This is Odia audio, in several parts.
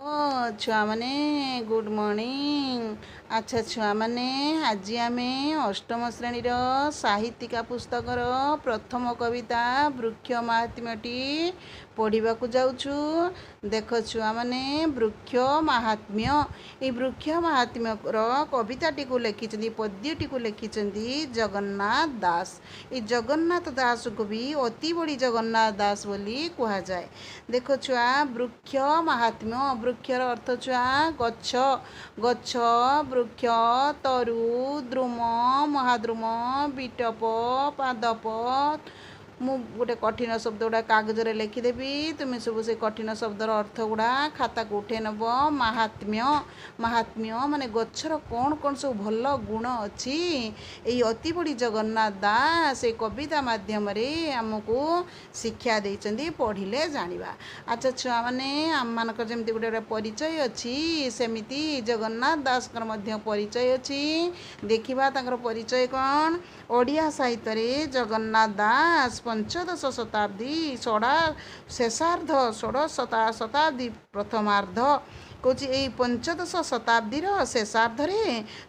ଓ ଛୁଆମାନେ, ଗୁଡ଼୍ ମର୍ଣ୍ଣିଂ। ଆଚ୍ଛା ଛୁଆମାନେ, ଆଜି ଆମେ ଅଷ୍ଟମ ଶ୍ରେଣୀର ସାହିତ୍ୟିକା ପୁସ୍ତକର ପ୍ରଥମ କବିତା ବୃକ୍ଷ ମାହାତ୍ମ୍ୟଟି ପଢ଼ିବାକୁ ଯାଉଛୁ। ଦେଖ ଛୁଆମାନେ, ବୃକ୍ଷ ମାହାତ୍ମ୍ୟ, ଏଇ ବୃକ୍ଷ ମାହାତ୍ମ୍ୟର କବିତାଟିକୁ ଲେଖିଛନ୍ତି, ପଦ୍ୟଟିକୁ ଲେଖିଛନ୍ତି ଜଗନ୍ନାଥ ଦାସ। ଏଇ ଜଗନ୍ନାଥ ଦାସଙ୍କୁ ବି ଅତିବଡ଼ି ଜଗନ୍ନାଥ ଦାସ ବୋଲି କୁହାଯାଏ। ଦେଖ ଛୁଆ, ବୃକ୍ଷ ମାହାତ୍ମ୍ୟ। ବୃକ୍ଷର ଅର୍ଥ ଛୁଆ ଗଛ। ଗଛ, ବୃକ୍ଷ, ତରୁ, ଦ୍ରୁମ, ମହାଦ୍ରୁମ, ବିଟପ, ପାଦପ। ମୁଁ ଗୋଟେ କଠିନ ଶବ୍ଦ ଗୁଡ଼ା କାଗଜରେ ଲେଖିଦେବି, ତୁମେ ସବୁ ସେ କଠିନ ଶବ୍ଦର ଅର୍ଥ ଗୁଡ଼ା ଖାତାକୁ ଉଠେଇ ନେବ। ମାହାତ୍ମ୍ୟ, ମାହାତ୍ମ୍ୟ ମାନେ ଗଛର କ'ଣ କ'ଣ ସବୁ ଭଲ ଗୁଣ ଅଛି, ଏଇ ଅତିବଡ଼ି ଜଗନ୍ନାଥ ଦାସ ଏଇ କବିତା ମାଧ୍ୟମରେ ଆମକୁ ଶିକ୍ଷା ଦେଇଛନ୍ତି। ପଢ଼ିଲେ ଜାଣିବା। ଆଚ୍ଛା ଛୁଆମାନେ, ଆମମାନଙ୍କର ଯେମିତି ଗୋଟେ ଗୋଟେ ପରିଚୟ ଅଛି, ସେମିତି ଜଗନ୍ନାଥ ଦାସଙ୍କର ମଧ୍ୟ ପରିଚୟ ଅଛି। ଦେଖିବା ତାଙ୍କର ପରିଚୟ କ'ଣ। ଓଡ଼ିଆ ସାହିତ୍ୟରେ ଜଗନ୍ନାଥ ଦାସ ପଞ୍ଚଦଶ ଶତାବ୍ଦୀ ଷୋଡ଼ା ଶେଷାର୍ଦ୍ଧ, ଷୋଡ଼ଶ ଶତାବ୍ଦୀ ପ୍ରଥମାର୍ଦ୍ଧ କହୁଛି। ଏଇ ପଞ୍ଚଦଶ ଶତାବ୍ଦୀର ଶେଷାର୍ଦ୍ଧରେ,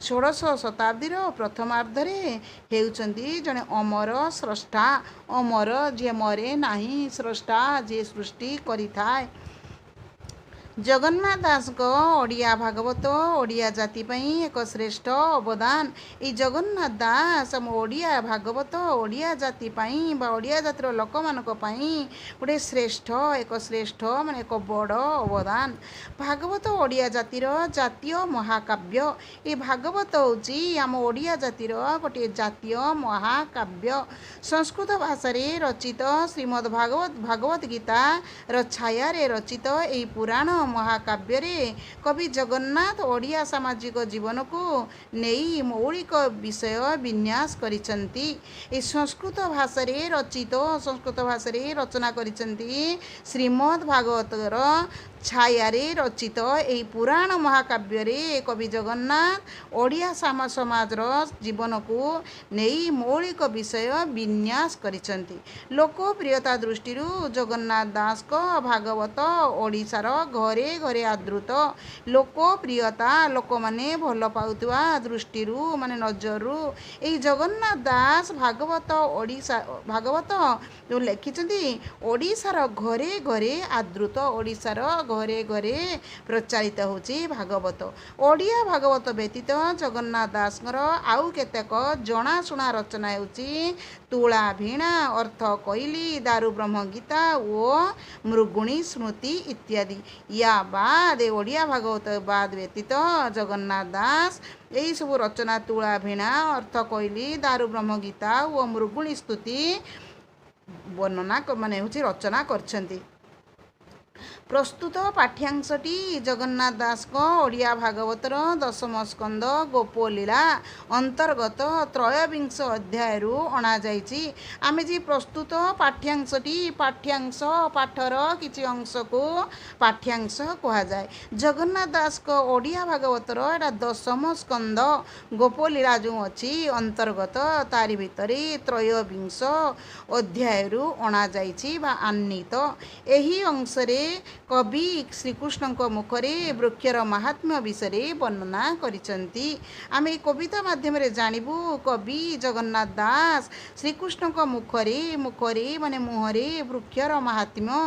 ଷୋଡ଼ଶ ଶତାବ୍ଦୀର ପ୍ରଥମାର୍ଦ୍ଧରେ ହେଉଛନ୍ତି ଜଣେ ଅମର ସ୍ରଷ୍ଟା। ଅମର, ଯିଏ ମରେ ନାହିଁ, ସ୍ରଷ୍ଟା, ଯିଏ ସୃଷ୍ଟି କରିଥାଏ। ଜଗନ୍ନାଥ ଦାସଙ୍କ ଓଡ଼ିଆ ଭାଗବତ ଓଡ଼ିଆ ଜାତି ପାଇଁ ଏକ ଶ୍ରେଷ୍ଠ ଅବଦାନ। ଏଇ ଜଗନ୍ନାଥ ଦାସ ଆମ ଓଡ଼ିଆ ଭାଗବତ ଓଡ଼ିଆ ଜାତି ପାଇଁ ବା ଓଡ଼ିଆ ଜାତିର ଲୋକମାନଙ୍କ ପାଇଁ ଗୋଟେ ଶ୍ରେଷ୍ଠ, ଏକ ଶ୍ରେଷ୍ଠ ମାନେ ଏକ ବଡ଼ ଅବଦାନ। ଭାଗବତ ଓଡ଼ିଆ ଜାତିର ଜାତୀୟ ମହାକାବ୍ୟ। ଏ ଭାଗବତ ହେଉଛି ଆମ ଓଡ଼ିଆ ଜାତିର ଗୋଟିଏ ଜାତୀୟ ମହାକାବ୍ୟ। ସଂସ୍କୃତ ଭାଷାରେ ରଚିତ ଶ୍ରୀମଦ୍ ଭାଗବତ, ଭାଗବତ ଗୀତାର ଛାୟାରେ ରଚିତ ଏହି ପୁରାଣ ମହାକାବ୍ୟରେ କବି ଜଗନ୍ନାଥ ଓଡ଼ିଆ ସାମାଜିକ ଜୀବନକୁ ନେଇ ମୌଳିକ ବିଷୟ ବିନ୍ୟାସ କରିଛନ୍ତି। ଏ ସଂସ୍କୃତ ଭାଷାରେ ରଚିତ, ସଂସ୍କୃତ ଭାଷାରେ ରଚନା କରିଛନ୍ତି, ଶ୍ରୀମଦ୍ ଭାଗବତର ଛାୟାରେ ରଚିତ ଏହି ପୁରାଣ ମହାକାବ୍ୟରେ କବି ଜଗନ୍ନାଥ ଓଡ଼ିଆ ସମାଜର ଜୀବନକୁ ନେଇ ମୌଳିକ ବିଷୟ ବିନ୍ୟାସ କରିଛନ୍ତି। ଲୋକପ୍ରିୟତା ଦୃଷ୍ଟିରୁ ଜଗନ୍ନାଥ ଦାସଙ୍କ ଭାଗବତ ଓଡ଼ିଶାର ଘରେ ଘରେ ଆଦୃତ। ଲୋକପ୍ରିୟତା, ଲୋକମାନେ ଭଲ ପାଉଥିବା ଦୃଷ୍ଟିରୁ, ମାନେ ନଜରରୁ, ଏଇ ଜଗନ୍ନାଥ ଦାସ ଭାଗବତ, ଓଡ଼ିଶା ଭାଗବତ ଯେଉଁ ଲେଖିଛନ୍ତି, ଓଡ଼ିଶାର ଘରେ ଘରେ ଆଦୃତ, ଓଡ଼ିଶାର ଘରେ ଘରେ ପ୍ରଚାରିତ ହେଉଛି ଭାଗବତ। ଓଡ଼ିଆ ଭାଗବତ ବ୍ୟତୀତ ଜଗନ୍ନାଥ ଦାସଙ୍କର ଆଉ କେତେକ ଜଣାଶୁଣା ରଚନା ହେଉଛି ତୁଳା ଭିଣା, ଅର୍ଥ କଇଲି, ଦାରୁ ବ୍ରହ୍ମ ଗୀତା ଓ ମୃଗୁଣୀ ସ୍ମୃତି ଇତ୍ୟାଦି। ୟା ବାଦ, ଓଡ଼ିଆ ଭାଗବତ ବାଦ ବ୍ୟତୀତ ଜଗନ୍ନାଥ ଦାସ ଏଇସବୁ ରଚନା ତୁଳା ଭିଣା, ଅର୍ଥ କଇଲି, ଦାରୁ ବ୍ରହ୍ମ ଗୀତା ଓ ମୃଗୁଣୀ ସ୍ତୁତି ବର୍ଣ୍ଣନା ମାନେ ହେଉଛି ରଚନା କରିଛନ୍ତି। ପ୍ରସ୍ତୁତ ପାଠ୍ୟାଂଶଟି ଜଗନ୍ନାଥ ଦାସଙ୍କ ଓଡ଼ିଆ ଭାଗବତର ଦଶମ ସ୍କନ୍ଦ ଗୋପଲୀଳା ଅନ୍ତର୍ଗତ ତ୍ରୟୋବିଂଶ ଅଧ୍ୟାୟରୁ ଅଣାଯାଇଛି। ଆମେ ଯେ ପ୍ରସ୍ତୁତ ପାଠ୍ୟାଂଶଟି, ପାଠ୍ୟାଂଶ, ପାଠର କିଛି ଅଂଶକୁ ପାଠ୍ୟାଂଶ କୁହାଯାଏ। ଜଗନ୍ନାଥ ଦାସଙ୍କ ଓଡ଼ିଆ ଭାଗବତର ଏଇଟା ଦଶମ ସ୍କନ୍ଦ ଗୋପଲୀଳା ଯେଉଁ ଅଛି ଅନ୍ତର୍ଗତ, ତାରି ଭିତରେ ତ୍ରୟୋବିଂଶ ଅଧ୍ୟାୟରୁ ଅଣାଯାଇଛି ବା ଆନ୍ୱିତ। ଏହି ଅଂଶରେ କବି ଶ୍ରୀକୃଷ୍ଣଙ୍କ ମୁଖରେ ବୃକ୍ଷର ମାହାତ୍ମ୍ୟ ବିଷୟରେ ବର୍ଣ୍ଣନା କରିଛନ୍ତି। ଆମେ ଏଇ କବିତା ମାଧ୍ୟମରେ ଜାଣିବୁ କବି ଜଗନ୍ନାଥ ଦାସ ଶ୍ରୀକୃଷ୍ଣଙ୍କ ମୁଖରେ, ମୁଖରେ ମାନେ ମୁହଁରେ, ବୃକ୍ଷର ମାହାତ୍ମ୍ୟ,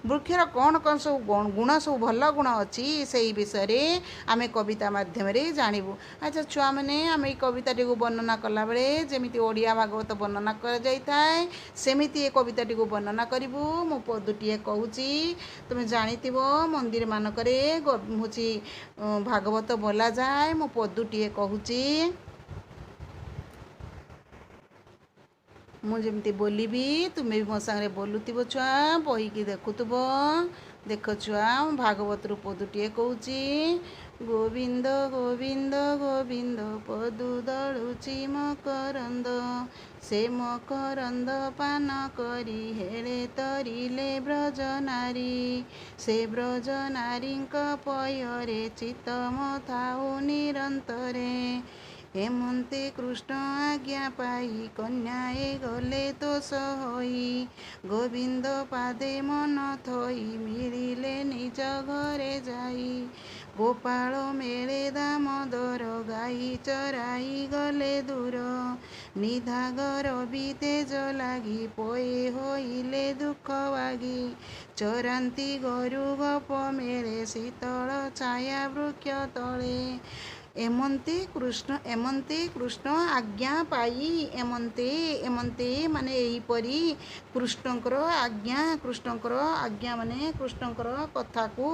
ବୃକ୍ଷର କ'ଣ କ'ଣ ସବୁ ଗୁଣ, ସବୁ ଭଲ ଗୁଣ ଅଛି, ସେଇ ବିଷୟରେ ଆମେ କବିତା ମାଧ୍ୟମରେ ଜାଣିବୁ। ଆଚ୍ଛା ଛୁଆମାନେ, ଆମେ ଏଇ କବିତାଟିକୁ ବର୍ଣ୍ଣନା କଲାବେଳେ ଯେମିତି ଓଡ଼ିଆ ଭାଗବତ ବର୍ଣ୍ଣନା କରାଯାଇଥାଏ, ସେମିତି ଏ କବିତାଟିକୁ ବର୍ଣ୍ଣନା କରିବୁ। ମୁଁ ପଦୁଟିଏ କହୁଛି। ତୁମେ ଜାଣିଥିବ ମନ୍ଦିର ମାନଙ୍କରେ ହେଉଛି ଭାଗବତ ବୋଲାଯାଏ। ମୁଁ ପଦୁଟିଏ କହୁଛି। ମୁଁ ଯେମିତି ବୋଲିବି, ତୁମେ ବି ମୋ ସାଙ୍ଗରେ ବୋଲୁଥିବ ଛୁଆ, ବହିକି ଦେଖୁଥିବ। ଦେଖ ଛୁଆ, ମୁଁ ଭାଗବତରୁ ପଦୁଟିଏ କହୁଛି। ଗୋବିନ୍ଦ ଗୋବିନ୍ଦ ଗୋବିନ୍ଦ ପଦୁ ଦଳୁଛି ମକରନ୍ଦ, ସେ ମକରନ୍ଦ ପାନ କରି ହେଳେ ତରିଲେ ବ୍ରଜ ନାରୀ, ସେ ବ୍ରଜ ନାରୀଙ୍କ ପୟରେ ଚିତ୍ତ ଥାଉ ନିରନ୍ତରେ। ଏମନ୍ତେ କୃଷ୍ଣ ଆଜ୍ଞା ପାଇ କନ୍ୟାଏ ଗଲେ ତୋଷ ହୋଇ। ଗୋବିନ୍ଦ ପାଦେ ମନ ଥୋଇ ମିଳିଲେ ନିଜ ଘରେ ଯାଇ। ଗୋପାଳ ମେଳେ ଦାମୋଦର ଗାଈ ଚରାଇ ଗଲେ ଦୂର। ନିଦାଘ ରବି ତେଜ ଲାଗି ପୋୟେ ହୋଇଲେ ଦୁଃଖ ଭାଗି। ଚରାନ୍ତି ଗୋରୁ ଗୋପ ମେଳେ ଶୀତଳ ଛାୟା ବୃକ୍ଷ ତଳେ। ଏମନ୍ତେ କୃଷ୍ଣ, ଏମନ୍ତେ କୃଷ୍ଣ ଆଜ୍ଞା ପାଇ, ଏମନ୍ତେ, ଏମନ୍ତେ ମାନେ ଏହିପରି, କୃଷ୍ଣଙ୍କର ଆଜ୍ଞା, କୃଷ୍ଣଙ୍କର ଆଜ୍ଞା ମାନେ କୃଷ୍ଣଙ୍କର କଥାକୁ,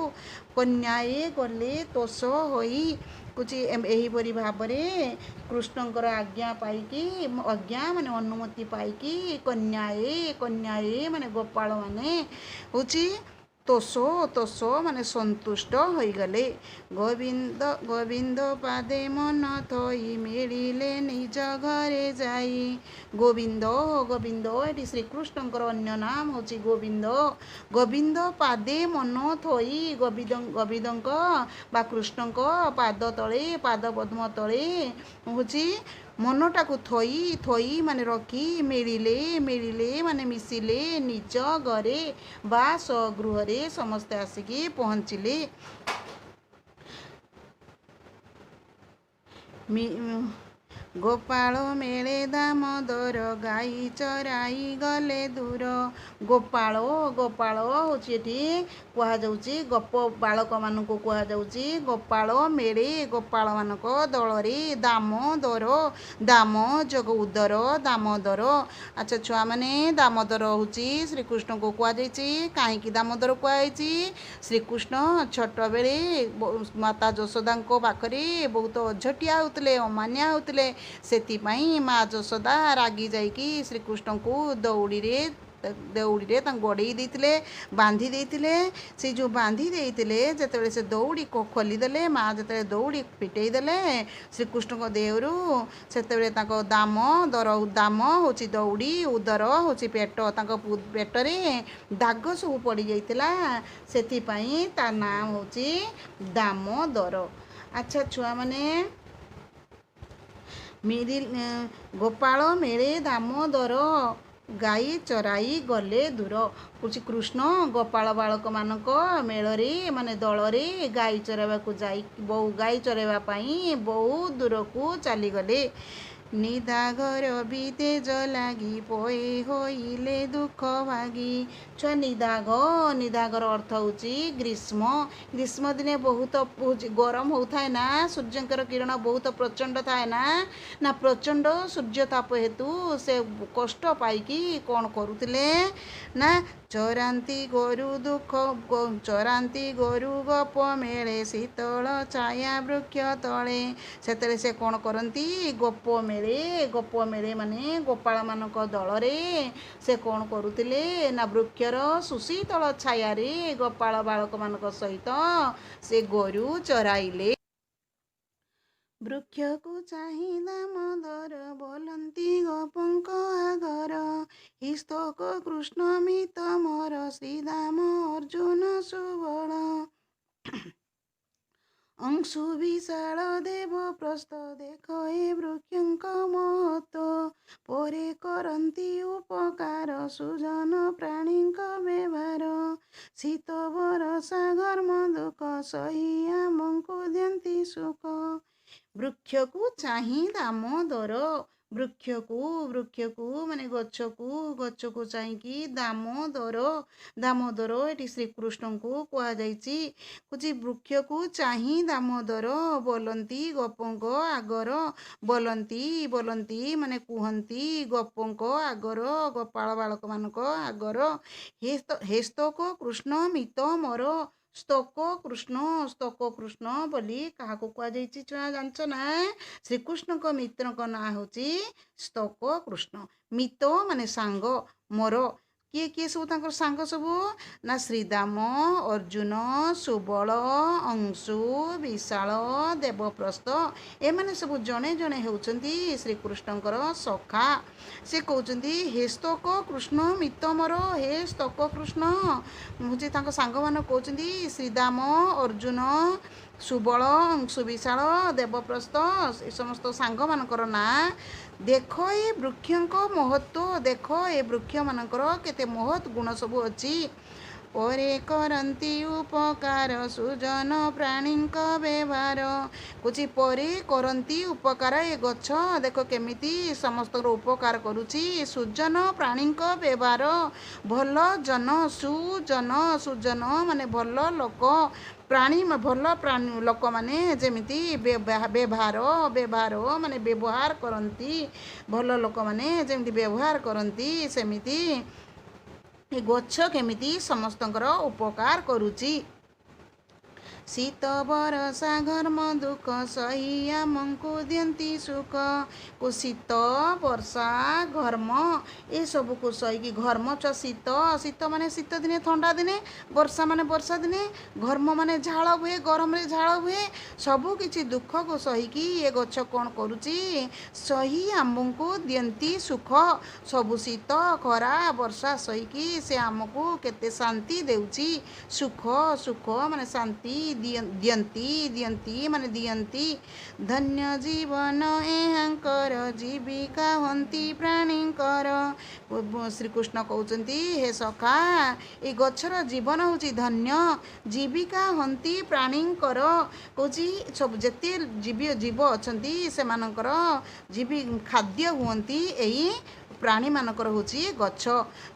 କନ୍ୟାଏ ଗଲେ ତୋଷ ହୋଇ, କହୁଛି ଏହିପରି ଭାବରେ କୃଷ୍ଣଙ୍କର ଆଜ୍ଞା ପାଇକି, ଆଜ୍ଞା ମାନେ ଅନୁମତି ପାଇକି, କନ୍ୟାଏ, କନ୍ୟାଏ ମାନେ ଗୋପାଳ ମାନେ ହେଉଛି ତୋଷ, ତୋଷ ମାନେ ସନ୍ତୁଷ୍ଟ ହୋଇଗଲେ। ଗୋବିନ୍ଦ, ଗୋବିନ୍ଦ ପାଦେ ମନ ଥୋଇ ମିଳିଲେ ନିଜ ଘରେ ଯାଇ। ଗୋବିନ୍ଦ, ଗୋବିନ୍ଦ ଏଠି ଶ୍ରୀକୃଷ୍ଣଙ୍କର ଅନ୍ୟ ନାମ ହେଉଛି ଗୋବିନ୍ଦ। ଗୋବିନ୍ଦ ପାଦେ ମନ ଥୋଇ, ଗୋବିନ୍ଦ, ଗୋବିନ୍ଦଙ୍କ ବା କୃଷ୍ଣଙ୍କ ପାଦ ତଳେ, ପାଦ ପଦ୍ମ ତଳେ ହେଉଛି ମନଟାକୁ ଥୋଇ, ଥୋଇ ମାନେ ରଖି, ମିଳିଲେ, ମିଳିଲେ ମାନେ ମିଶିଲେ, ନିଜ ଘରେ ବା ସ୍ୱଗୃହରେ ସମସ୍ତେ ଆସିକି ପହଞ୍ଚିଲେ। ଗୋପାଳ ମେଳେ ଦାମୋଦର ଗାଈ ଚରାଇ ଗଲେ ଦୂର। ଗୋପାଳ, ଗୋପାଳ ହେଉଛି ଏଠି କୁହାଯାଉଛି ଗୋପ ବାଳକମାନଙ୍କୁ କୁହାଯାଉଛି। ଗୋପାଳ ମେଳେ, ଗୋପାଳମାନଙ୍କ ଦଳରେ, ଦାମୋଦର, ଦାମ ଯୋଗ ଉଦର, ଦାମୋଦର। ଆଚ୍ଛା ଛୁଆମାନେ, ଦାମୋଦର ହେଉଛି ଶ୍ରୀକୃଷ୍ଣଙ୍କୁ କୁହାଯାଇଛି। କାହିଁକି ଦାମୋଦର କୁହାଯାଇଛି? ଶ୍ରୀକୃଷ୍ଣ ଛୋଟବେଳେ ମାତା ଯଶୋଦାଙ୍କ ପାଖରେ ବହୁତ ଅଝଟିଆ ହେଉଥିଲେ, ଅମାନିଆ ହେଉଥିଲେ। ସେଥିପାଇଁ ମା ଯଶୋଦା ରାଗି ଯାଇକି ଶ୍ରୀକୃଷ୍ଣଙ୍କୁ ଦଉଡ଼ିରେ, ଦଉଡ଼ିରେ ତାଙ୍କୁ ଗଡ଼େଇ ଦେଇଥିଲେ, ବାନ୍ଧି ଦେଇଥିଲେ। ସେ ଯେଉଁ ବାନ୍ଧି ଦେଇଥିଲେ, ଯେତେବେଳେ ସେ ଦଉଡ଼ି ଖୋଲିଦେଲେ, ମା ଯେତେବେଳେ ଦଉଡ଼ି ଫିଟେଇ ଦେଲେ ଶ୍ରୀକୃଷ୍ଣଙ୍କ ଦେହରୁ, ସେତେବେଳେ ତାଙ୍କ ଦାମ ଦର, ଦାମ ହେଉଛି ଦଉଡ଼ି, ଉଦର ହେଉଛି ପେଟ, ତାଙ୍କ ପେଟରେ ଦାଗ ସବୁ ପଡ଼ିଯାଇଥିଲା। ସେଥିପାଇଁ ତା ନାଁ ହେଉଛି ଦାମୋଦର। ଆଚ୍ଛା ଛୁଆମାନେ, ଗୋପାଳ ମେଳେ ଦାମୋଦର ଗାଈ ଚରାଇ ଗଲେ ଦୂର। କହୁଛି କୃଷ୍ଣ ଗୋପାଳ ବାଳକମାନଙ୍କ ମେଳରେ ମାନେ ଦଳରେ ଗାଈ ଚରାଇବାକୁ ଯାଇ, ବହୁ ଗାଈ ଚରାଇବା ପାଇଁ ବହୁତ ଦୂରକୁ ଚାଲିଗଲେ। ନିଦାଘ ରବି ତେଜ ଲାଗି ପୋୟେ ହୋଇଲେ ଦୁଃଖ ଭାଗି। ଛୁଆ, ନିଦାଘ, ନିଦାଘର ଅର୍ଥ ହେଉଛି ଗ୍ରୀଷ୍ମ। ଗ୍ରୀଷ୍ମ ଦିନେ ବହୁତ ହେଉଛି ଗରମ ହେଉଥାଏ ନା? ସୂର୍ଯ୍ୟଙ୍କର କିରଣ ବହୁତ ପ୍ରଚଣ୍ଡ ଥାଏ ନା? ନା ପ୍ରଚଣ୍ଡ ସୂର୍ଯ୍ୟତାପ ହେତୁ ସେ କଷ୍ଟ ପାଇକି କ'ଣ କରୁଥିଲେ ନା, ଚରାନ୍ତି ଗୋରୁ ଦୁଃଖ, ଚରାନ୍ତି ଗୋରୁ ଗୋପ ମେଳେ ଶୀତଳ ଛାୟା ବୃକ୍ଷ ତଳେ। ସେତେବେଳେ ସେ କ'ଣ କରନ୍ତି? ଗୋପ ମେଳେ, ଗୋପ ମେଳେ ମାନେ ଗୋପାଳମାନଙ୍କ ଦଳରେ ସେ କ'ଣ କରୁଥିଲେ ନା, ବୃକ୍ଷର ସୁଶୀତଳ ଛାୟାରେ ଗୋପାଳ ବାଳକମାନଙ୍କ ସହିତ ସେ ଗୋରୁ ଚରାଇଲେ। ବୃକ୍ଷକୁ ଚାହିଁ ଦାମୋଦର ବୋଲନ୍ତି ଗୋପଙ୍କ ଆଗର। ସ୍ତୋକ କୃଷ୍ଣ ମିତ ମୋର ଶ୍ରୀଦାମ ଅର୍ଜୁନ ସୁବଳ। ଅଂଶୁ ବିଶାଳ ଦେବ ପ୍ରସ୍ତ ଦେଖ ଏ ବୃକ୍ଷଙ୍କ ମହତ୍ଵ। ପରେ କରନ୍ତି ଉପକାର ସୁଜନ ପ୍ରାଣୀଙ୍କ ବ୍ୟବହାର। ଶୀତ ବରଷା ଘର୍ମ ଦୁଃଖ ସହି ଆମକୁ ଦିଅନ୍ତି ସୁଖ। ବୃକ୍ଷକୁ ଚାହିଁ ଦାମୋଦର, ବୃକ୍ଷକୁ, ବୃକ୍ଷକୁ ମାନେ ଗଛକୁ, ଗଛକୁ ଚାହିଁକି ଦାମୋଦର, ଦାମୋଦର ଏଠି ଶ୍ରୀକୃଷ୍ଣଙ୍କୁ କୁହାଯାଇଛି। କହୁଛି ବୃକ୍ଷକୁ ଚାହିଁ ଦାମୋଦର ବୋଲନ୍ତି ଗୋପଙ୍କ ଆଗର, ବୋଲନ୍ତି, ବୋଲନ୍ତି ମାନେ କୁହନ୍ତି, ଗୋପଙ୍କ ଆଗର, ଗୋପାଳ ବାଳକମାନଙ୍କ ଆଗର, ହେ ସ୍ତୋକ କୃଷ୍ଣ ମିତ ମୋର। ସ୍ତୋକ କୃଷ୍ଣ, ସ୍ତୋକ କୃଷ୍ଣ ବୋଲି କାହାକୁ କୁହାଯାଇଛି ଛୁଆ, ଜାଣିଛ ନା? ଶ୍ରୀକୃଷ୍ଣଙ୍କ ମିତ୍ରଙ୍କ ନାଁ ହେଉଛି ସ୍ତୋକ କୃଷ୍ଣ। ମିତ ମାନେ ସାଙ୍ଗ, ମୋର କିଏ କିଏ ସବୁ ତାଙ୍କର ସାଙ୍ଗ ସବୁ ନା, ଶ୍ରୀଦାମ, ଅର୍ଜୁନ, ସୁବଳ, ଅଂଶୁ, ବିଶାଳ, ଦେବପ୍ରସ୍ତ, ଏମାନେ ସବୁ ଜଣେ ଜଣେ ହେଉଛନ୍ତି ଶ୍ରୀକୃଷ୍ଣଙ୍କର ସଖା। ସେ କହୁଛନ୍ତି ହେ ସ୍ତୋକ କୃଷ୍ଣ ମିତ ମୋର, ହେ ସ୍ତୋକ କୃଷ୍ଣ ହେଉଛି ତାଙ୍କ ସାଙ୍ଗମାନେ କହୁଛନ୍ତି, ଶ୍ରୀଦାମ, ଅର୍ଜୁନ, ସୁବଳ, ଅଂଶୁବିଶାଳ, ଦେବପ୍ରସ୍ଥ, ଏ ସମସ୍ତ ସାଙ୍ଗମାନଙ୍କର ନାଁ। ଦେଖ ଏ ବୃକ୍ଷଙ୍କ ମହତ୍ଵ, ଦେଖ ଏ ବୃକ୍ଷମାନଙ୍କର କେତେ ମହତ୍ ଗୁଣ ସବୁ ଅଛି। ପରେ କରନ୍ତି ଉପକାର, ସୁଜନ ପ୍ରାଣୀଙ୍କ ବ୍ୟବହାର। କହୁଛି ପରେ କରନ୍ତି ଉପକାର, ଏ ଗଛ ଦେଖ କେମିତି ସମସ୍ତଙ୍କର ଉପକାର କରୁଛି। ସୁଜନ ପ୍ରାଣୀଙ୍କ ବ୍ୟବହାର, ଭଲ ଜନ, ସୁଜନ, ସୁଜନ ମାନେ ଭଲ ଲୋକ, ପ୍ରାଣୀ ଭଲ ପ୍ରାଣୀ ଲୋକମାନେ ଯେମିତି ବ୍ୟବହାର, ବ୍ୟବହାର ମାନେ ବ୍ୟବହାର କରନ୍ତି, ଭଲ ଲୋକମାନେ ଯେମିତି ବ୍ୟବହାର କରନ୍ତି ସେମିତି ଏ ଗଛ କେମିତି ସମସ୍ତଙ୍କର ଉପକାର କରୁଛି। ଶୀତ ବରଷା ଘର୍ମ ଦୁଃଖ ସହି ଆମକୁ ଦିଅନ୍ତି ସୁଖ। ଶୀତ ବର୍ଷା ଘର୍ମ ଏସବୁକୁ ସହିକି, ଘର୍ମ ଶୀତ, ଶୀତ ମାନେ ଶୀତ ଦିନେ ଥଣ୍ଡା ଦିନେ, ବର୍ଷା ମାନେ ବର୍ଷା ଦିନେ, ଘର୍ମ ମାନେ ଝାଳ ହୁଏ, ଗରମରେ ଝାଳ ହୁଏ, ସବୁ କିଛି ଦୁଃଖକୁ ସହିକି ଏ ଗଛ କ'ଣ କରୁଛି? ସହି ଆମକୁ ଦିଅନ୍ତି ସୁଖ। ସବୁ ଶୀତ ଖରା ବର୍ଷା ସହିକି ସେ ଆମକୁ କେତେ ଶାନ୍ତି ଦେଉଛି। ସୁଖ, ସୁଖ ମାନେ ଶାନ୍ତି, ଦିଅନ୍ତି, ଦିଅନ୍ତି ମାନେ ଦିଅନ୍ତି। ଧନ୍ୟ ଜୀବନ ଏହାଙ୍କର, ଜୀବିକା ହୁଅନ୍ତି ପ୍ରାଣୀଙ୍କର। ଶ୍ରୀକୃଷ୍ଣ କହୁଛନ୍ତି, ହେ ସଖା, ଏ ଗଛର ଜୀବନ ହେଉଛି ଧନ୍ୟ, ଜୀବିକା ହୁଅନ୍ତି ପ୍ରାଣୀଙ୍କର। କହୁଛି ସବୁ ଯେତେ ଜୀବି ଜୀବ ଅଛନ୍ତି ସେମାନଙ୍କର ଜୀବି ଖାଦ୍ୟ ହୁଅନ୍ତି ଏଇ ପ୍ରାଣୀମାନଙ୍କର ହେଉଛି ଗଛ।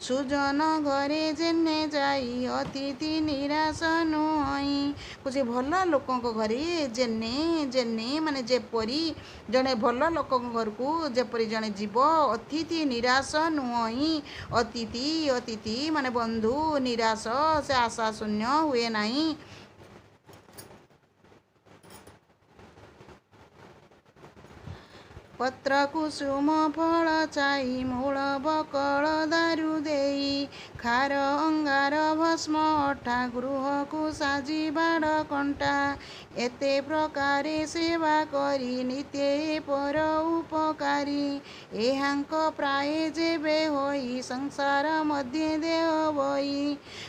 ସୁଜନ ଘରେ ଯେନେ ଯାଇ, ଅତିଥି ନିରାଶ ନୁହଁଇ। କହୁଛି ଭଲ ଲୋକଙ୍କ ଘରେ ଯେନେ, ଯେନେ ମାନେ ଯେପରି, ଜଣେ ଭଲ ଲୋକଙ୍କ ଘରକୁ ଯେପରି ଜଣେ ଯିବ, ଅତିଥି ନିରାଶ ନୁହଁଇ, ଅତିଥି, ଅତିଥି ମାନେ ବନ୍ଧୁ, ନିରାଶ ସେ ଆଶା ଶୂନ୍ୟ ହୁଏ ନାହିଁ। ପତ୍ର କୁସୁମ ଫଳ ଛାଇ, ମୂଳ ବକଳ ଦାରୁ ଦେଇ, ଖାର ଅଙ୍ଗାର ଭସ୍ମ ଅଠା, ଗୃହକୁ ସାଜି ବାଡ଼ କଣ୍ଟା। ଏତେ ପ୍ରକାରେ ସେବା କରି, ନିତ୍ୟ ପର ଉପକାରୀ, ଏହାଙ୍କ ପ୍ରାୟ ଯେବେ ହୋଇ, ସଂସାର ମଧ୍ୟେ ଦେହ ବହି।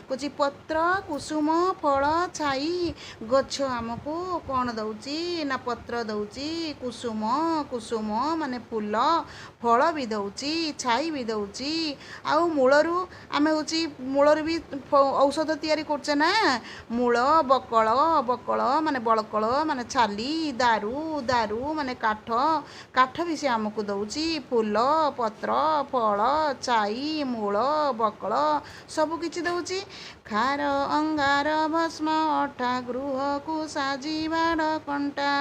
କହୁଛି ପତ୍ର କୁସୁମ ଫଳ ଛାଇ, ଗଛ ଆମକୁ କ'ଣ ଦେଉଛି ନା ପତ୍ର ଦେଉଛି, କୁସୁମ, କୁସୁମ ମାନେ ଫୁଲ, ଫଳ ବି ଦେଉଛି, ଛାଇ ବି ଦେଉଛି। ଆଉ ମୂଳରୁ ଆମେ ହେଉଛି ମୂଳରୁ ବି ଔଷଧ ତିଆରି କରୁଛେ ନା। ମୂଳ ବକଳ, ବକଳ ମାନେ ବଳକଳ ମାନେ ଛାଲି, ଦାରୁ, ଦାରୁ ମାନେ କାଠ, କାଠ ବି ସେ ଆମକୁ ଦେଉଛି। ଫୁଲ, ପତ୍ର, ଫଳ, ଛାଇ, ମୂଳ, ବକଳ ସବୁ କିଛି ଦେଉଛି। ଖାର ଅଙ୍ଗାର ଭସ୍ମ ଅଠା, ଗୃହକୁ ସାଜି ବାଡ଼ କଣ୍ଟା।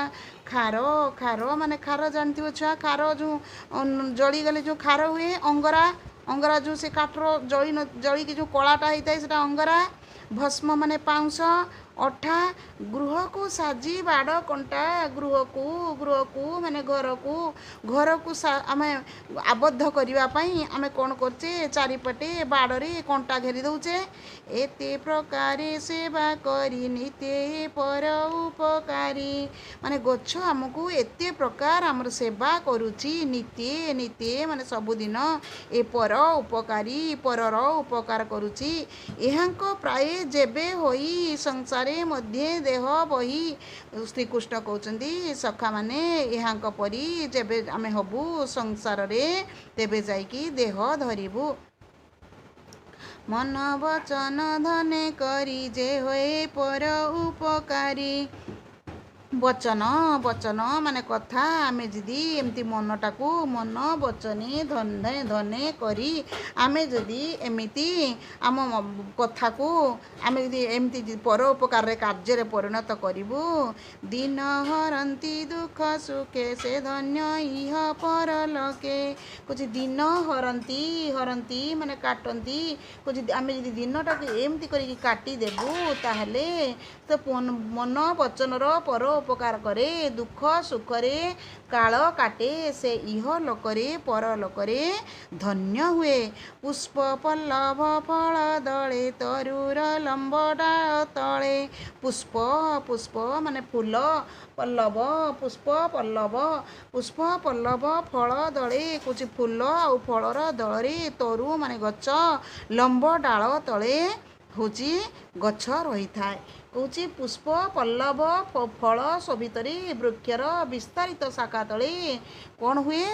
ଖାର, ଖାର ମାନେ ଖାର ଜାଣିଥିବ ଛୁଆ, ଖାର ଯେଉଁ ଜଳିଗଲେ ଯେଉଁ ଖାର ହୁଏ, ଅଙ୍ଗରା, ଅଙ୍ଗରା ଯେଉଁ ସେ କାଠର ଜଳି ଜଳିକି ଯେଉଁ କଳାଟା ହେଇଥାଏ ସେଇଟା ଅଙ୍ଗରା। ଭସ୍ମ ମାନେ ପାଉଁଶ, ଅଠା, ଗୃହକୁ ସାଜି ବାଡ଼ କଣ୍ଟା, ଗୃହକୁ, ଗୃହକୁ ମାନେ ଘରକୁ, ଘରକୁ ଆମେ ଆବଦ୍ଧ କରିବା ପାଇଁ ଆମେ କ'ଣ କରୁଛେ? ଚାରିପଟେ ବାଡ଼ରେ କଣ୍ଟା ଘେରି ଦେଉଛେ। ଏତେ ପ୍ରକାରେ ସେବା କରି, ନିତ୍ୟ ପର ଉପକାରୀ, ମାନେ ଗଛ ଆମକୁ ଏତେ ପ୍ରକାର ଆମର ସେବା କରୁଛି। ନିତ୍ୟ, ନିତ୍ୟ ମାନେ ସବୁଦିନ, ଏ ପର ଉପକାରୀ, ପରର ଉପକାର କରୁଛି। ଏହାଙ୍କ ପ୍ରାୟ ଯେବେ ହୋଇ, ସଂସାରେ ମଧ୍ୟେ ଦେହ ବହି। ଶ୍ରୀକୃଷ୍ଣ କହୁଛନ୍ତି, ସଖାମାନେ, ଏହାଙ୍କ ପରି ଯେବେ ଆମେ ହବୁ ସଂସାରରେ ତେବେ ଯାଇକି ଦେହ ଧରିବୁ। ମନ ବଚନ ଧନେ କରି, ଯେ ହୋଏ ପର ଉପକାରୀ। ବଚନ, ବଚନ ମାନେ କଥା। ଆମେ ଯଦି ଏମିତି ମନଟାକୁ ମନ ବଚନେ ଧନେ ଧନେ କରି ଆମେ ଯଦି ଏମିତି ଆମ କଥାକୁ ଆମେ ଯଦି ଏମିତି ପରୋପକାରରେ କାର୍ଯ୍ୟରେ ପରିଣତ କରିବୁ। ଦିନ ହରନ୍ତି ଦୁଃଖ ସୁଖେ, ସେ ଧନ୍ୟ ଇହ ପରଲୋକେ। କହୁଛି ଦିନ ହରନ୍ତି, ହରନ୍ତି ମାନେ କାଟନ୍ତି। କହୁଛି ଆମେ ଯଦି ଦିନଟାକୁ ଏମିତି କରିକି କାଟିଦେବୁ ତାହେଲେ ତ ମନ ବଚନର ପର ଉପକାର କରେ, ଦୁଃଖ ସୁଖରେ କାଳ କାଟେ, ସେ ଇହ ଲୋକରେ ପରଲୋକରେ ଧନ୍ୟ ହୁଏ। ପୁଷ୍ପ ପଲ୍ଲବ ଫଳ ଦଳେ, ତରୁର ଲମ୍ବ ଡାଳ ତଳେ। ପୁଷ୍ପ, ପୁଷ୍ପ ମାନେ ଫୁଲ, ପଲ୍ଲବ, ପୁଷ୍ପ ପଲ୍ଲବ, ପୁଷ୍ପ ପଲ୍ଲବ ଫଳ ଦଳେ, କହୁଛି ଫୁଲ ଆଉ ଫଳର ଦଳରେ, ତରୁ ମାନେ ଗଛ, ଲମ୍ବ ଡାଳ ତଳେ ହେଉଛି ଗଛ ରହିଥାଏ। କହୁଛି, ପୁଷ୍ପ ପଲ୍ଲବ ଫଳ ଶୋଭିତରେ ବୃକ୍ଷର ବିସ୍ତାରିତ ଶାଖା ତଳେ କ'ଣ ହୁଏ?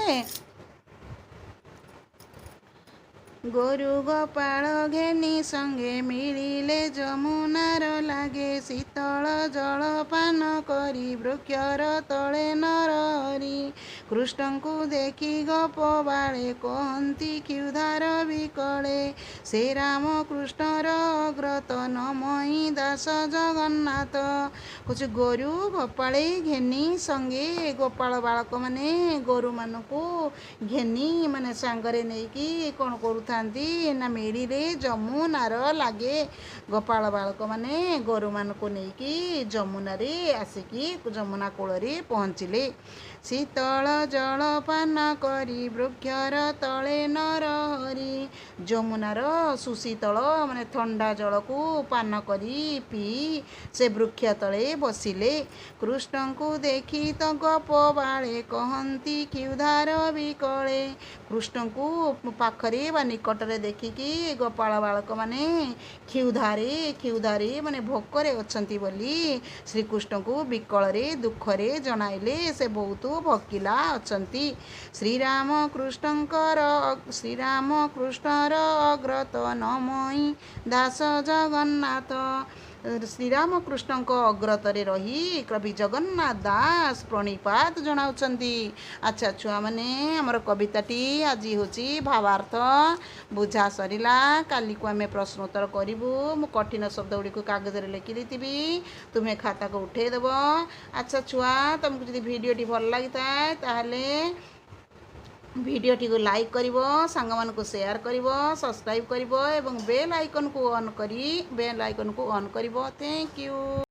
ଗୋରୁ ଗୋପାଳ ଘେନି ସଙ୍ଗେ ମିଳିଲେ ଯମୁନାର ଲାଗେ, ଶୀତଳ ଜଳପାନ କରି ବୃକ୍ଷର ତଳେ ନରହରି। କୃଷ୍ଣଙ୍କୁ ଦେଖି ଗୋପବାଳେ କହନ୍ତି କ୍ଷୁଧାର ବିକଳେ, ସେ ରାମ କୃଷ୍ଣର ଅଗ୍ରତ ନମଇ ଦାସ ଜଗନ୍ନାଥ। କହୁଛି, ଗୋରୁ ଗୋପାଳେ ଘେନି ସଙ୍ଗେ, ଗୋପାଳ ବାଳକମାନେ ଗୋରୁମାନଙ୍କୁ ଘେନି ମାନେ ସାଙ୍ଗରେ ନେଇକି କ'ଣ କରୁଥାନ୍ତି ନା, ମିଳିଲେ ଯମୁନାର ଲାଗେ। ଗୋପାଳ ବାଳକମାନେ ଗୋରୁମାନଙ୍କୁ ନେଇକି ଯମୁନାରେ ଆସିକି ଯମୁନା କୂଳରେ ପହଞ୍ଚିଲେ। ଶୀତଳ ଜଳପାନ କରି ବୃକ୍ଷର ତଳେ ନରହରି, ଯମୁନାର ସୁଶୀତଳ ମାନେ ଥଣ୍ଡା ଜଳକୁ ପାନ କରି ପିଇ ସେ ବୃକ୍ଷ ତଳେ ବସିଲେ। କୃଷ୍ଣଙ୍କୁ ଦେଖି ତ ଗୋପବାଳେ କହନ୍ତି କ୍ଷୁଧାର ବିକଳେ, କୃଷ୍ଣଙ୍କୁ ପାଖରେ ବା ନିକଟରେ ଦେଖିକି ଗୋପାଳ ବାଳକମାନେ କ୍ଷୁଧାରେ ମାନେ ଭୋକରେ ଅଛନ୍ତି ବୋଲି ଶ୍ରୀକୃଷ୍ଣଙ୍କୁ ବିକଳରେ ଦୁଃଖରେ ଜଣାଇଲେ, ସେ ବହୁତ ଭୋକିଲା ଅଛନ୍ତି। ଶ୍ରୀରାମ କୃଷ୍ଣଙ୍କର, ଶ୍ରୀରାମ କୃଷ୍ଣର ଅଗ୍ରତ ନମଇ ଦାସ ଜଗନ୍ନାଥ। ଶ୍ରୀରାମକୃଷ୍ଣଙ୍କ ଅଗ୍ରତରେ ରହି କବି ଜଗନ୍ନାଥ ଦାସ ପ୍ରଣିପାତ ଜଣାଉଛନ୍ତି। ଆଚ୍ଛା ଛୁଆମାନେ, ଆମର କବିତାଟି ଆଜି ହେଉଛି ଭାବାର୍ଥ ବୁଝା ସରିଲା। କାଲିକୁ ଆମେ ପ୍ରଶ୍ନୋତ୍ତର କରିବୁ। ମୁଁ କଠିନ ଶବ୍ଦ ଗୁଡ଼ିକୁ କାଗଜରେ ଲେଖିଦେଇଥିବି, ତୁମେ ଖାତାକୁ ଉଠେଇଦେବ। ଆଚ୍ଛା ଛୁଆ, ତୁମକୁ ଯଦି ଭିଡ଼ିଓଟି ଭଲ ଲାଗିଥାଏ ତାହେଲେ ଭିଡ଼ିଓଟିକୁ ଲାଇକ୍ କରିବ, ସାଙ୍ଗମାନଙ୍କୁ ସେୟାର କରିବ, ସବସ୍କ୍ରାଇବ୍ କରିବ ଏବଂ ବେଲ୍ ଆଇକନ୍କୁ ଅନ୍ କରି ବେଲ୍ ଆଇକନ୍କୁ ଅନ୍ କରିବ। Thank you.